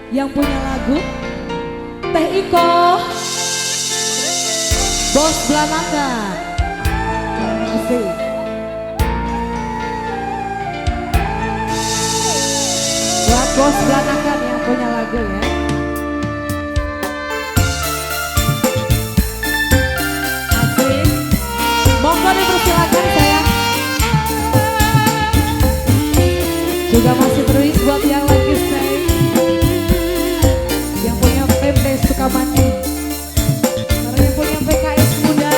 Yang punya lagu Teh Iko, Bos Blanakan. Asik. Buat Bos Blanakan yang punya lagu ya. Asik. Monggo dipersilakan sayang. Juga masih terus buat yang lagi stay, yang punya PP Sukamandi, yang punya PKS muda,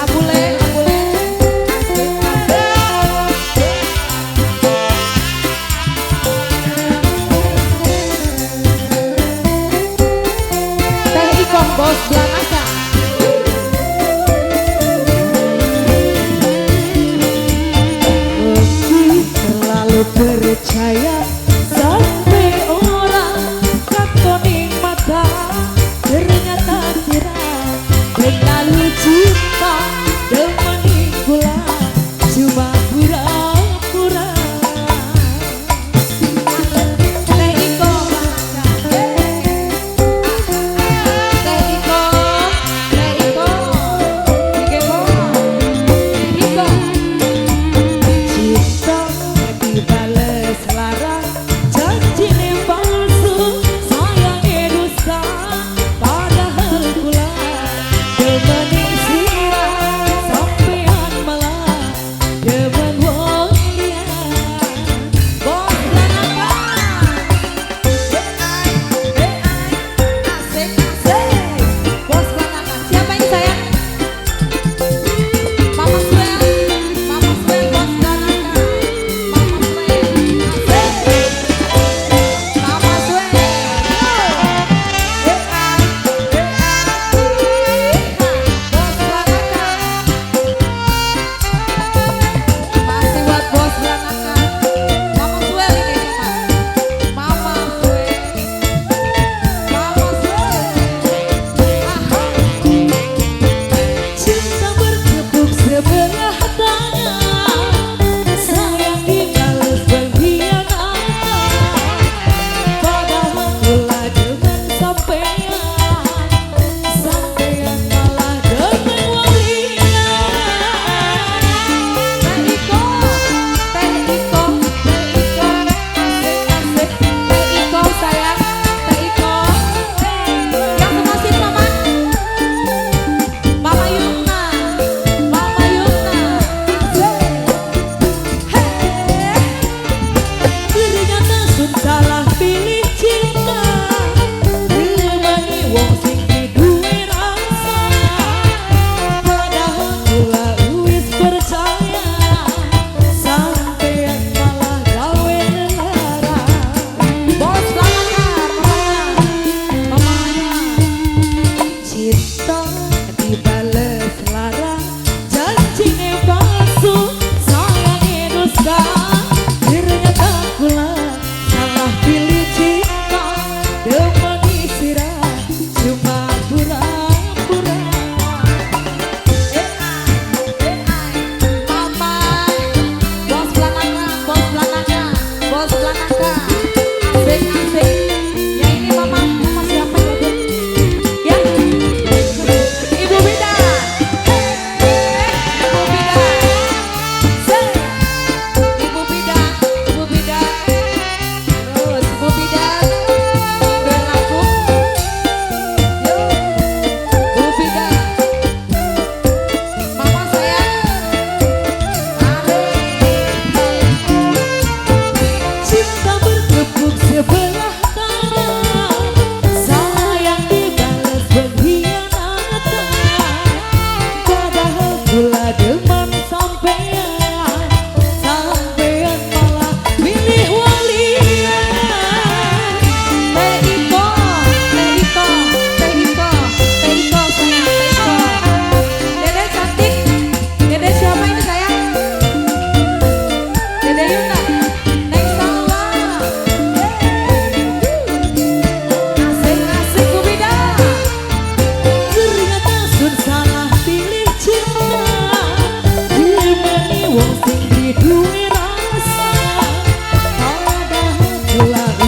Abule, Abule, asik, asik. Teh Iko Bos Blanakan. Terlalu percaya sampai orang katoning mata, ternyata kira terlalu cinta demani gula cuma pura-pura. Teh Iko, Teh Iko, Teh Iko, Iko, Iko. Cinta dibales lara.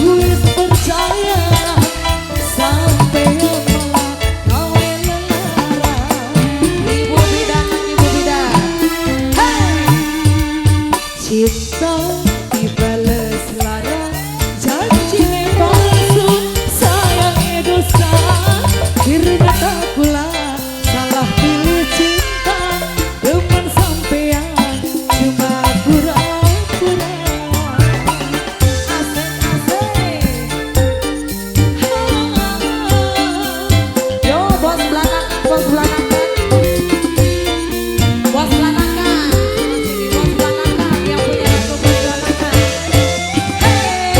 wis percaya, sampeyan malah gawe lelara. Ibu Bidan, Ibu Bidan. Hey! Cinta dibales lara, janjine palsu, sayange dosa. Ternyata kula salah pilih cinta, demen sampean cuma pura-pura. Asik asik. Yo, bos belakang, bos belakang. Bos belakang. Sini bos belakang yang punya lagu bos belakang. Hey,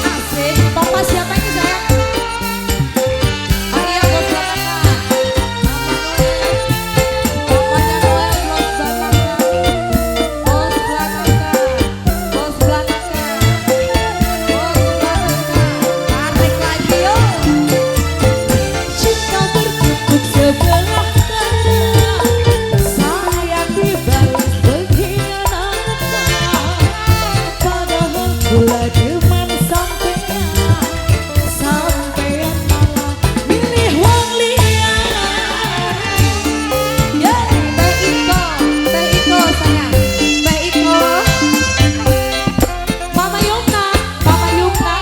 asik. Papa siapa ini, sayang? Oh iya, bos belakang. Mama Noel. Papanya Noel, bos belakang. Bos belakang. Bos belakang. Bos belakang. Tarik lagi yo. Cinta bertepuk sebelah tangan, sayang dibalas pengkhianatan. Padahal kula demen sampean, sampean malah milih wong liya. Ya, Teh Iko, Teh Iko sayang, Teh Iko. Mama Yumna, Mama Yumna,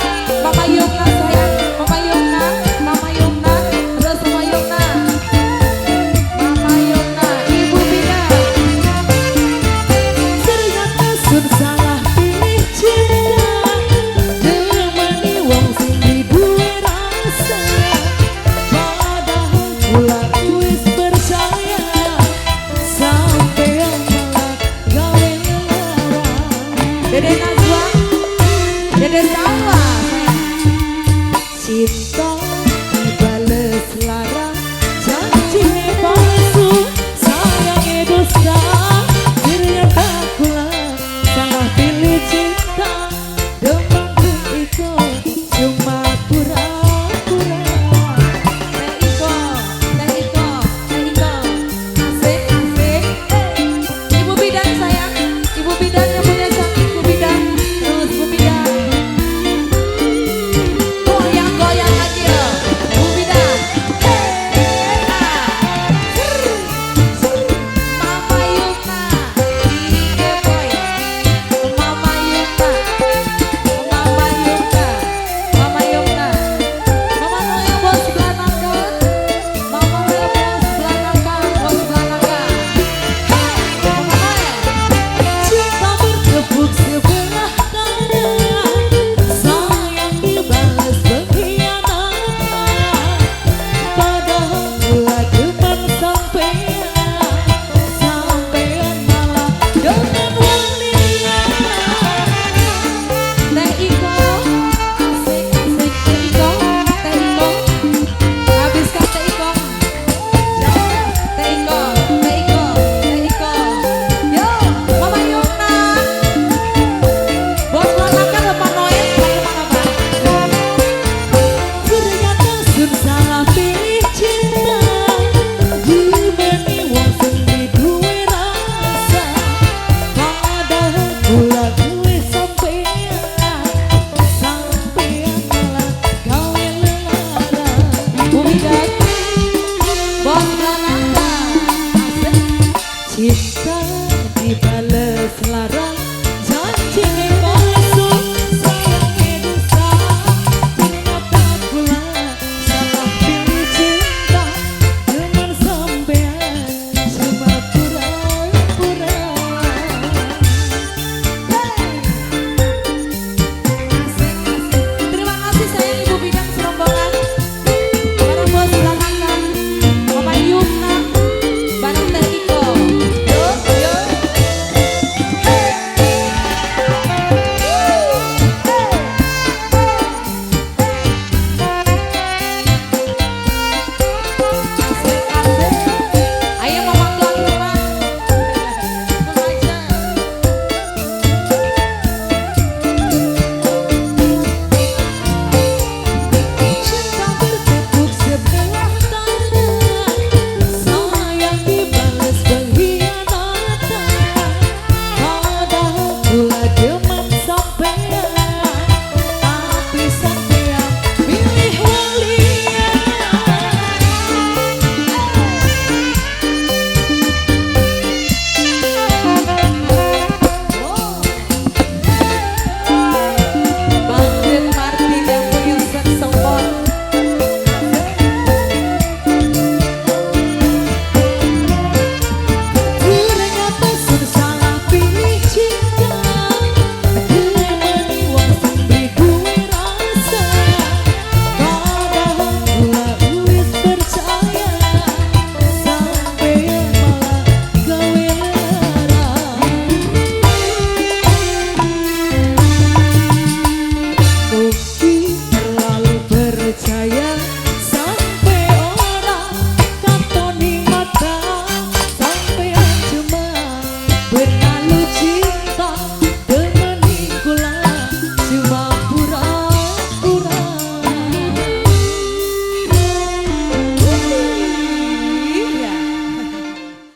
Mama Yumna sayang, Mama Yumna, Mama Yumna, terus Mama Yumna, Mama Yumna, Ibu Bina. Ternyata sun salah pilih cinta, demeni wong sing duwe rasa. Padahal kula wis percaya, sampean malah gawe lara. Dede Najwa, Dede Salsa.